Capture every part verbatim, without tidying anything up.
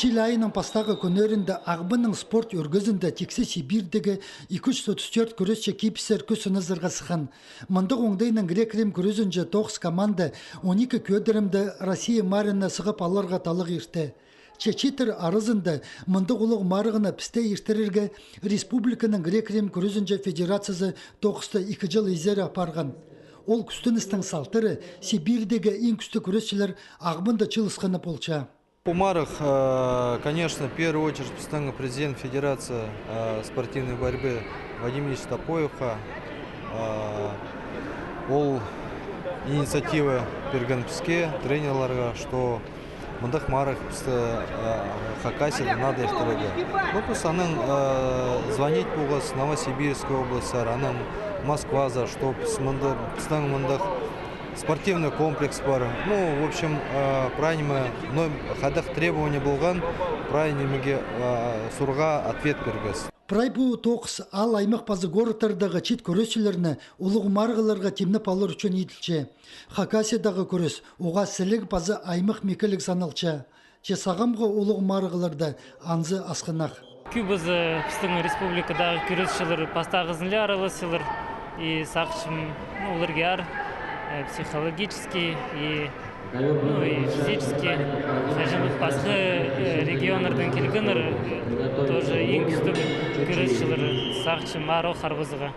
Чыл айының пастағы кӱннерінде Ағбанның спорт ӧргезінде тиксі Сибирьдегі ікі чӱс отыс тӧрт кӱресчі кибістер кӱс сыназарға сыххан. Мындағ оңдайнаң грек-рим кӱрезінҷе тоғыс команда он ікі кӧдірімде Россия марығына сығып аларға таллағ иртті. Че чииттер аразында мындағ улуғ марығны пісте иртірерге республиканың грек-рим кӱрезінҷе федерациязы тоғысты ікі чыл изере апарған. Ол кӱстеністің салтары Сибирьдегі иң кӱстіг кӱресчілер Ағбанда чыылысханы полча. Пу марығ, э, конечно, в первую очередь пістің президент Федерации, э, спортивной борьбы Вадим Ильич Топоевха. Э, ол инициатива пирген піске, тренерларға, что мындағ марығ пісті, э, Хакасияда надо иртірерге. Ну, піс анаң, э, звонить полғабыс Новосибирская областьсар, анаң Москвазар, что піс мында, пістің мындағ спортивный комплекс пар. Ну, в общем, э, прай ниме, но хайдағ требование полған, прай нимеге, э, сурға ответ пиргебіс. Прай пу тоғыс аал, аймах паза городтардағы чиит кӱресчілерні улуғ марығларға тимнеп алар ӱчӱн иділче. Хакасиядағы кӱрес уғаа сіліг паза аймах микеліг саналча. Че сағамғы улуғ марығларда анзы асхынах. Кӧбізі пістің республикадағы кӱресчілер пастағызын ла араласчалар, и сағынчам, ну, оларға аар, э, психологический и, ну, и физический. Хайҷы-да пасха, э, регионнардаң килгеннер, э, тоже иң кӱстіг кӱресчілер, сағынчам, аар ох харбазарға.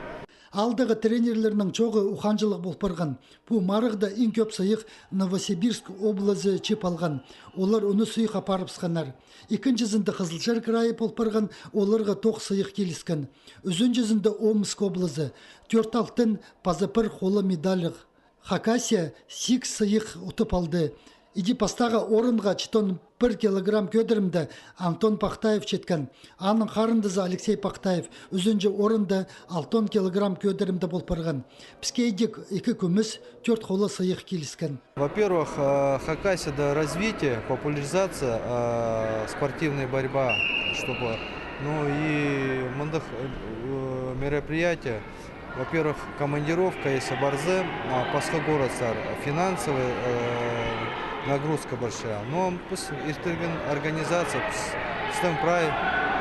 Аалдағы тренерлернің чооғы ухаанҷылығ пол парған. Пу марығда иң кӧп сыйых Новосибирск облазы чыып алған. Олар он сыйых апарыбысханнар. Ікінҷізінде Хызылчар крайы пол парған, оларға тоғыс сыйых киліскен. Ӱзінҷізінде Омск облазы, тӧрт алтын паза пір хола медальлығ. Хакасия сигіс сыйых утып алды. Іди пастағы орынға читон пір килограмм кӧдірімде Антон Пахтаев читкен. Аның харындазы Алексей Пахтаев ӱзінҷі орында алтон килограмм кӧдірімде пол парған. Піске ідӧк ікі кӱмӱс, тӧрт хола сыйых киліскен. Во-первых, э, Хакасияда развитие, популяризация, э, спортивная борьба, чтобы, ну и мындағ, э, мероприятие. Во-первых, командировка, если парза, а, пасха городсар, финансовый, э, нагрузка парча. Но піс иртірген организация, піс, пістің прай,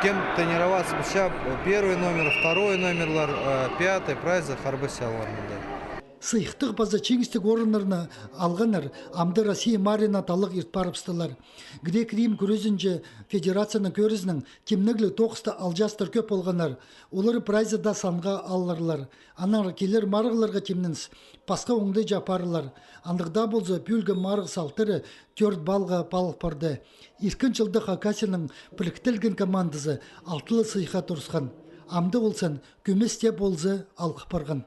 кем тренироваться пілче, первый номер, второй номерлар, э, пятый, прайзы харбасчалар мында. Сыйыхтығ паза чиңістіг орыннарны алғаннар амды Россия марығына таллағ ирт парыбыстылар. Грек-рим кӱрезінҷе федерацияның кӧрізінең тимнегліг тоғыста алҷаастар кӧп полғаннар. Олар прайзы даа санға алыларлар. Аннаңар килер марығларға тимненіс пасха оңдайҷа апарылар. Андағ даа полза, пӱӱлгі марығ салтары тӧрт баллға паалах парды. Ирткен чылда Хакасияның піліктелген командазы алтылығ сыйыхха турысхан. Амды ол сан кӱмӱс тее полза алых парған.